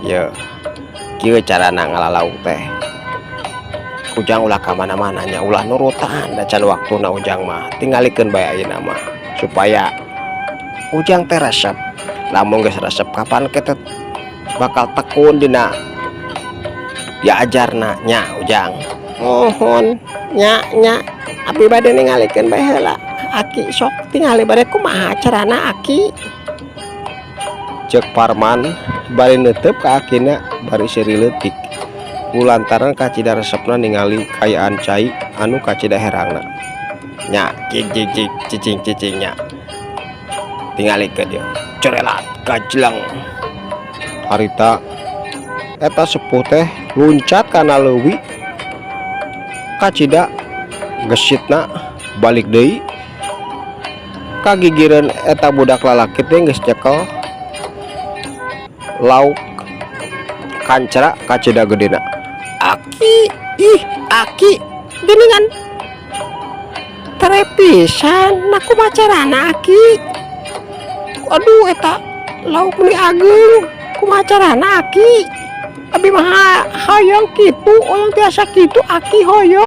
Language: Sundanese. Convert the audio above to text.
Ye, kieu carana ngalalauk teh. Ujang ulah ka mana-mana nya, ulah nurutan da can waktuna Ujang mah. Tingalikeun bae ayeuna mah supaya Ujang teh resep. Lamun geus resep, kapan kita bakal tekun dina diajarna nya, Ujang. Mohon nya nya, abi bade ningalikeun bae heula, Aki. Sok tingali bade kumaha carana, Aki, cek Parman bari neuteup ka akina bari seuri leutik kulantaran kacida resepna ningali kaayaan cai anu kacida herangna nya. Cik cik cik, cicing cicing nya, tingalikeun ieu, corelat gajleng. Harita eta sepuh teh luncat kana leuwi, kacida gesitna balik deui kagigireun eta budak lalaki teh geus nyekel lauk kancra kacida gedena. Aki, ih Aki, geuningan tere pisan. Nah, kumaha carana, Aki? Aduh, eta lauk meuni ageung. Kumaha carana, Aki? Abi mah hoyong kitu, hoyong tiasa kitu, Aki, hoyong.